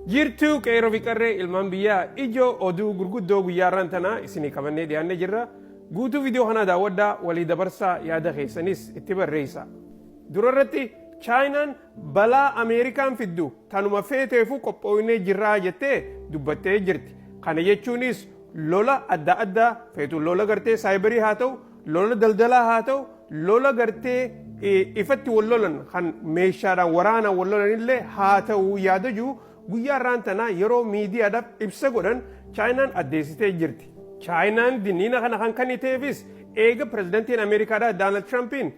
Jirtuu, qeerroo fi qarree ilmaan biyyaa, ijoo oduu gurguddoo guyyaa har'aan tanaa isinii qabannee dhiyaannee jirra. Guutuu viidiyoo kanaa daawwadhaa, walii dabarsaa, yaada keessanis itti barreessaa. Dura irratti Chaayinaan balaa Ameerikaan fiddu tanuma feeteefuu qophooynee jirraa jettee dubbattee jirti. Kana jechuunis lola adda addaa feetu, lola gartee saayibarii haa ta'u, lola daldalaa haa ta'u, lola gartee ifatti wal lolan kan meeshaadhaan waraanaan wal lolanillee haa ta'u yaada jiru guyyaa har'aan tanaa yeroo miidiyaadhaaf ibsa godhan Chaayinaan addeessitee jirti. Chaayinaan dinniina kana kan kenniteefis eega pirezidantiin Ameerikaadhaa Daanald Tirampiin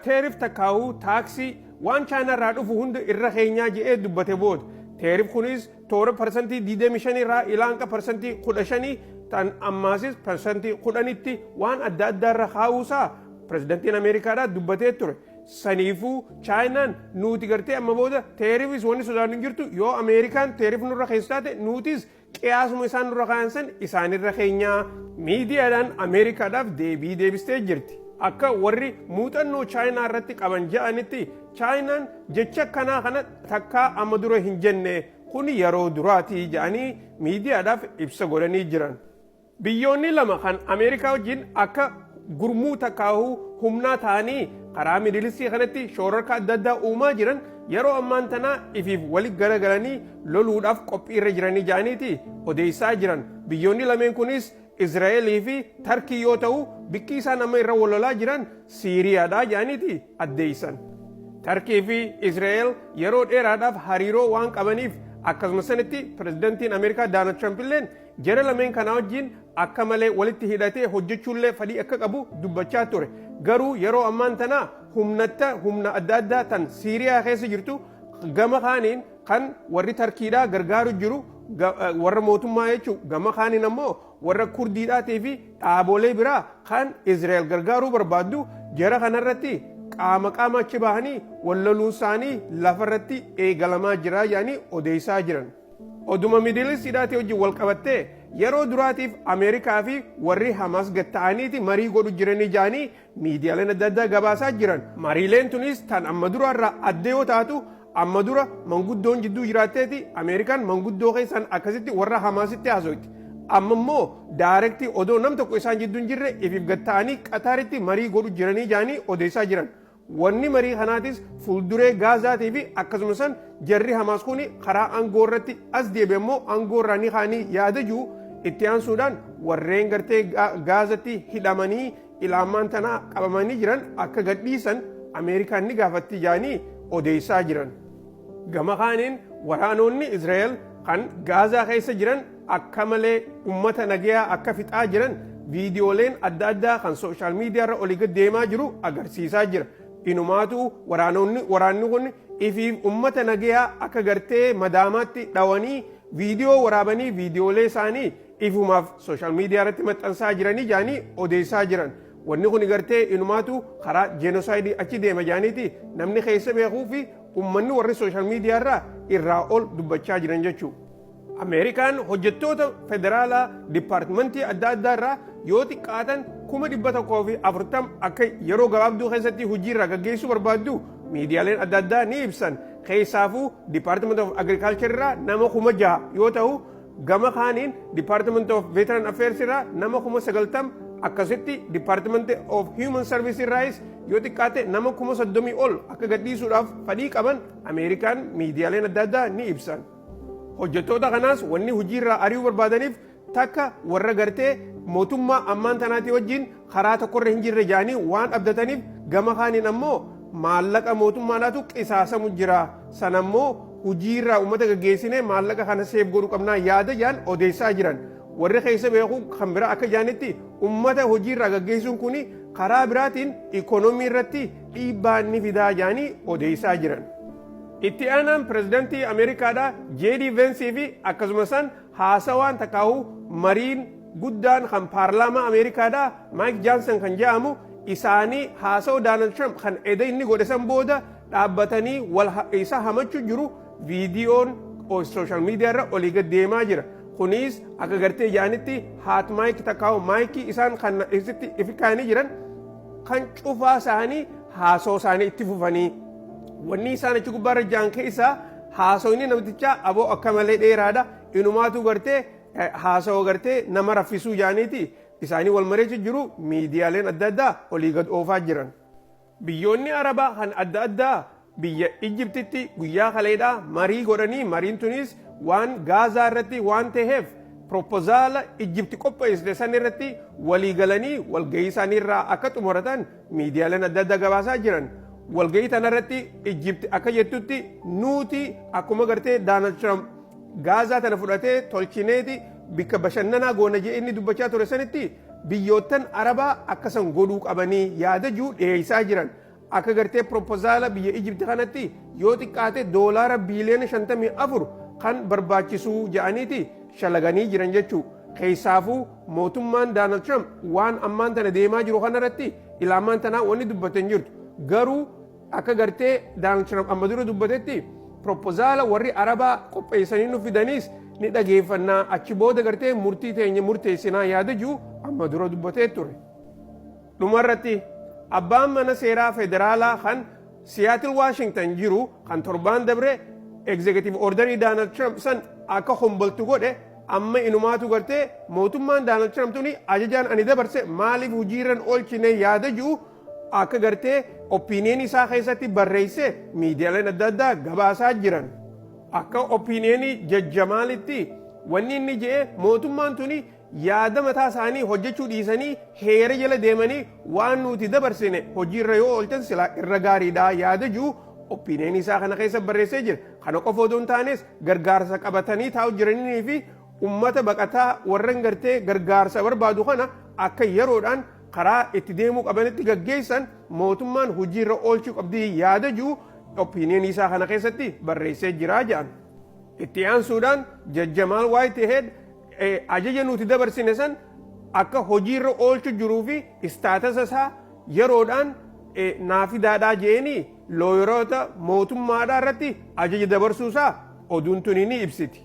tariff takkaa'uu taaksii waan Chaayinaa irraa dhufu hunda irra keenyaa je'ee dubbate booda. Tariff kunis toora 25% irraa ilaanqa 15% tan ammaasis 10%tti waan adda addaa irra kaa'uusaa pirezidantiin Ameerikaadhaa dubbatee ture. Saniifuu Chaayinaan nuti gartee amma booda tariffis wanni sodaannu hin jirtu, yoo Ameerikaan tariff nurra keessa taate nutis qiyaasuma isaan nurra kaayan san isaanirra keenyaa miidiyaadhaan Ameerikaadhaaf deebii deebistee jirti. Akka warri muuxannoo Chaayinaa irratti qaban ja'anitti, Chaayinaan jecha kanaa kana takkaa amma dura hin jenne, kun yeroo duraati ja'anii miidiyaadhaaf ibsa godhanii jiran. Biyyoonni lama kan Ameerikaa wajjin akka gurmuu takkaahuu humnaa ta'anii karaa Middle Eastii kanatti shoorarka adda addaa uumaa jiran yeroo ammaan tanaa ifiif wali garagalanii loluudhaaf qophii irra jiranii ja'aniiti odeessaa jiran. Biyyoonni lameen kunis Israa'elii fi Tarkii yoo ta'u, bikki isaan amma irra wal lolaa jiran Siiriyaadha ja'aniiti addeessan. Tarkii fi Israa'el yeroo dheeraadhaaf hariiroo waan qabaniif, akkasuma sanitti pirezidantiin Ameerikaa Daanald Tiraamp illeen jara lameen kanaa wajjin akka malee walitti hidhatee hojjechuullee fedhii akka qabu dubbachaa ture. Garuu yeroo ammaan tanaa humnatta humna adda addaa tan Siiriyaa keessa jirtu gama kaaniin kan warri Tarkiidhaa gargaaru jiru warra mootummaa jechuun, gama kaaniin ammoo warra Kurdiidhaatii fi dhaabolee biraa kan Israa'el gargaaruu barbaaddu, jara kanarratti qaama qaama achi bahanii wal loluun isaanii lafarratti eegalamaa jira jedhanii odeessaa jiran. Oduma Middle Eastiidhaatii wajjin wal qabattee, yeroo duraatiif Ameerikaa fi warri Hamaas gad ta'aniiti marii godhu jiranii jedhanii miidiyaaleen adda addaa gabaasaa jiran. Mariileen tunis tan amma duraarraa adda yoo taatu, amma dura manguddoon jidduu jiraatteeti Ameerikaan manguddoo keessaan akkasitti warra Hamaasitti haasoyti. Amma immoo direct odoo nam tokko isaan jidduu hin jirre ifiif gad ta'anii Qataaritti marii godhu jiranii jedhanii odeessaa jiran. Wanni marii kanaatis fuulduree Gaazaatii fi akkasuma san jarri Hamaas kun karaa aangoo irratti as deebi'e immoo aangoo irraa ni kaanii yaada jiru itti aansuudhaan warreen gartee Gaazatti hidhamanii ilaamaan tanaa qabamanii jiran akka gadhiisan Ameerikaan ni gaafatti jedhanii odeessaa jiran. Gama kaaniin waraanonni Israa'el kan Gaazaa keessa jiran akka malee ummata nagayaa akka fixaa jiran viidiyooleen adda addaa kan social media irra olii gad deemaa jiru agarsiisaa jira. Inumaatu waraanonni waraanni kun ifiif ummata nagayaa akka gartee madaamaatti dhawanii viidiyoo waraabanii viidiyoolee isaanii ifumaaf social media irratti maxxansaa jiranii jedhanii odeessaa jiran. Wanni kun gartee inumaatu karaa genocide achi deema jedhaniiti namni keessa beekuu fi ummanni warri social media irraa ol dubbachaa jiran jechuudha. Ameerikaan hojjettoota federaalaa dipaartimentii adda addaa irraa yoo xiqqaatan 140,000 akka yeroo gabaabduu keessatti hojii irraa gaggeessuu barbaaddu miidiyaaleen adda addaa ni ibsan. Keessaafuu Department of Agriculture irraa nama 6,000 yoo ta'u, gama kaaniin Department of Veteran Affairs irraa nama 90,000, akkasitti Department of Human Service irraayis yoo xiqqaate nama 30,000 ol akka gadhiisuudhaaf fedhii qaban Ameerikaan miidiyaaleen adda addaa ni ibsan. Hojjettoota kanaas wanni hojiirraa ari'uu barbaadaniif takka warra gartee mootummaa ammaan tanaatii wajjin karaa tokkorra hin jirre jedhanii waan abdataniif, gama kaaniin ammoo maallaqa mootummaadhaatu qisaasamu jira. Sana immoo hojiirraa uummata gaggeessinee maallaqa kana save godhuu qabnaa yaada jedhan odeessaa jiran. Warri keessa beeku kan biraa akka jedhanitti, uummata hojiirraa gaggeessuun kun karaa biraatiin ikoonoomii irratti dhiibbaa ni fidaa jedhanii odeessaa jiran. Itti aanaan pirezidantii Ameerikaadhaa J.D. Vensii fi akkasuma san haasawaan takkaa'u mariin guddaan kan paarlaamaa Ameerikaadhaa Maayik Jaansan kan jedhamu isaanii haasawa Doonaald Trump kan eda inni godhe san booda dhaabbatanii wal isa hamachuu jiru viidiyoon social media irra olii gad deemaa jira. Kunis akka gartee jedhanitti haat mic takkaa'u maayikii isaan kan isitti ifi kaa'anii jiran kan cufaa isaanii haasoo isaanii itti fufanii wanni isaan achi gubbaarra jiran keessaa Haasawni namtichaa aboo akka malee dheeraadha. Inumaatu gartee haasawa gartee nama raffisuu jaaniiti isaanii wal mareechi jiru, miidiyaaleen adda addaa olii gad oofaa jiran. Biyyoonni Arabaa kan adda addaa biyya Ijiptitti guyyaa kaleedhaa marii godhanii, mariin tunis waan Gaazaa irratti waan ta'eef, proposal Ijipti qopheessite san irratti walii galanii walgahii isaanii irraa akka xumuratan miidiyaaleen adda addaa gabaasaa jiran. Walgahii tanarratti Ijipti akka jettutti, nuti akkuma gartee Donald Trump Gaazaa tana fudhatee tolchineeti bikka bashannanaa goona jee inni dubbachaa ture sanitti, biyyoottan Arabaa akkasan godhuu qabanii yaada jiru dhiyeessaa jiran. Akka gartee proposal biyya Ijipti kanatti yoo xiqqaate doolaara biiliyoona 54 kan barbaachisuu jedhaniiti shalaganii jiran jechuu. Keessaafuu mootummaan Donald Trump waan ammaan tana deemaa jiru kanarratti ilaamaan tanaa wanni dubbatan jirtu. Garuu akka gartee Donald Trump amma dura dubbatetti, proposal warri Arabaa qopheessanii nu fidaniis ni dhageeffannaa, achi booda gartee murtii teenya murteessinaa yaada jiru amma dura dubbatee ture. Dhumarratti, abbaan mana seeraa federaalaa kan Seattle, Washington jiru, kan torbaan dabre executive orderii Donald Trump san akka homboltu godhe, amma inumaatu gartee mootummaan Donald Trump tuni ajajaan ani dabarse maaliif hojiirran oolchine yaada jiru akka gartee opinion isaa keessatti barreesse miidiyaaleen adda addaa gabaasaa jiran. Akka opinion jajjamaalitti wanni inni jedhe, mootummaan tuni yaada mataa isaanii hojjechuu dhiisanii heera jala deemanii waan nuti dabarsine hojiirra yoo oolchan silaa irra gaariidha yaada jiru opinion isaa kana keessa barreessee jira. Kana qofa odoo hin taanes, gargaarsa qabatanii taa'u jiranii fi ummata baqataa warran gartee gargaarsa barbaadu kana akka yeroodhaan karaa itti deemuu qabanitti gaggeessan mootummaan hojiirra oolchuu qabdii yaada jiru opinion isaa kana keessatti barreessee jira jedhan. Itti aansuudhaan jajjamaal Whitehead ajaja nuti dabarsine san akka hojiirra oolchu jiruu fi status isaa yeroodhaan naafidaadhaa jeeni lawyeroota mootummaadhaa irratti ajaja dabarsuusaa oduun tuni ni ibsiti.